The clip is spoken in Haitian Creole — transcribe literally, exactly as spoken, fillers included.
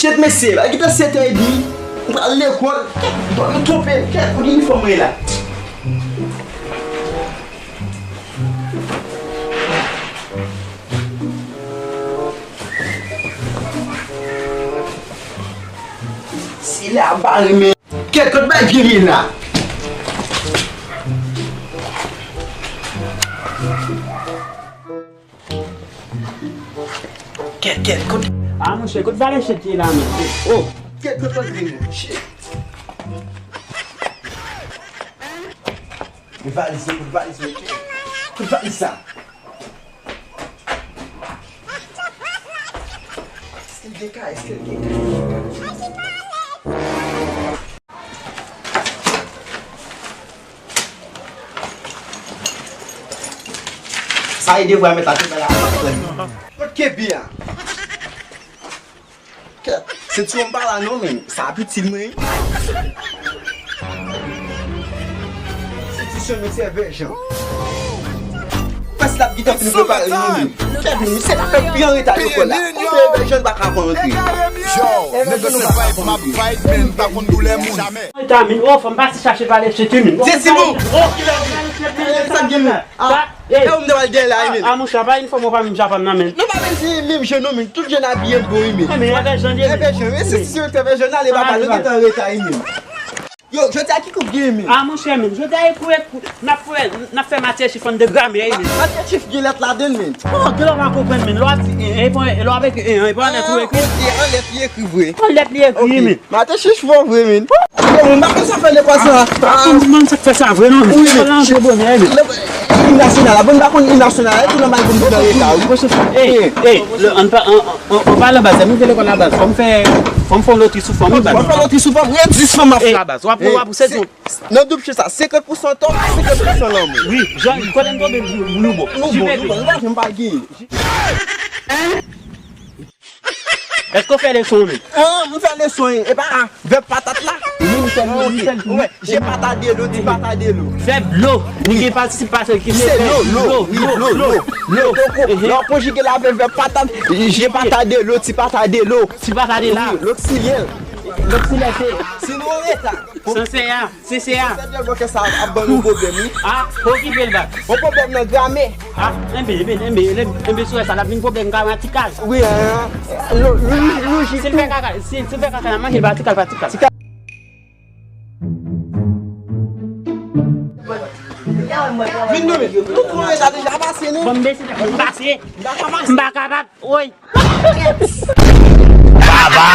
Shit, mesye, la gentan sèt è edmi. M pral lekòl. Kèt, m twonpe m. Kèt, kote inifòm mwen ye la? Se la, m pa renmen. Kèt, kote bagay vye ye la? Kèt, kèt, kote? Ah, monchè, kote valè chèt ye la, menm? Oh, kèt, kote bagay vye ye? Shit. Kote valiz yo, kote valiz yo, kote valiz sa? Èske l gen kay? Èske l gen kay? Sa e devwa mèt la te bay la. Kot kebi a? Kèt, sentiwon m pa la non, men sa ap itil mwen wi. Sentiwon mesye Vèjan. Fès l ap gentan fin prepare nou menm. Kèt, men misye ta fè pi an reta lekòl la. Konbyen Vèjan pa ka rantre? Yo, nèg yo se vibe, m ap vibe, men m pa konn doulè moun. Reta, men, oh, fò m pase chache valè chèt wi, men. Jezi, non. Oh, kilè li? Sa k gen la? Ah, e ou m te pral dèyè la, wi, men. Ah, monchè, pa inifòm ou pa menm jan avè m nan, men. Nou pa menm si menm jan non, men. Tout jan abiye m bon, wi, men. Ah, men Èvè Jan, Èvè Jan, wi, si, si, Èvè Jan, ale, papa, nou gentan an reta, wi, men. Yo, jodi a ki kou k gen, men? Ah, monchè, men, jodi a e kou, e kou, n ap fè, n ap fè matyè chif an de gramè, wi, men. Matyè chif gen lèt ladan l, men. Oh, gen lè w pa konprann, men. Lè w ap di, e, e, e, lè w ap ekri, e, e, pa lèt ou ekri. Ah, ok, an lèt li ekri vre. An lèt li ekri, men. Matyè chif fò vre, men. Yo, m pa konn sa fè lekòl sa. Ah, m, m, sa k fè sa vre, non, men. Wi, men. Lekòl la antre bonè, men. Im nasyonal la, bon, m pa konn im nasyonal la, e tou nòmal pou m vin nan reta, wi. Ey, ey, an pa, an, an, an palan baz, m rive lekòl la baz, fò m fè, fò m fè yon lotri sou fanm, wi, baz. Fò m fè lotri sou fanm, ret dis fanm ap fè la baz. W ap, w ap, w ap, se tout. Nan doub chè sa, senkant pousan tòk, senkant pousan lanmou. Wi, jan, kote n tonbe, nou, nou bon. Nou bon, nou bon, nou pa janm pa genyen. Èske w fè leson an menm? Ah, m fè leson, e pa vèb patat la? Wi, m fè l, wi, m fè l tou. Wè, je pata de lo, ti pata de lo. Vèb lo, li gen patisip pase ki se lo, lo, lo, lo, lo. Donk, lè w konjige l avèk vèb patat, je pata de lo, ti pata de lo. Ti pata de la. Wi, loksilè. Loksilè se. Si nou an reta. Sansè a. Se, se a. Sèvyèt bòkè sa ap ban nou pwoblèm, wi. A, okipe l, baz. Yon pwoblèm nan gramè. A, enben, enben, enben, enben, enben, sou sa, l ap vin pwoblèm gramatikal. Wi, an, lo-, lo-, lojik. Si l fè kaka, si, si l fè kaka, n ap manje l pa ti kal, pa ti kal. Ti kal. Vin non, men. Nou twò reta deja, pase, non. Bon, m deside pou m pase. M pa kapab. M pa kapab. Woy. Baba.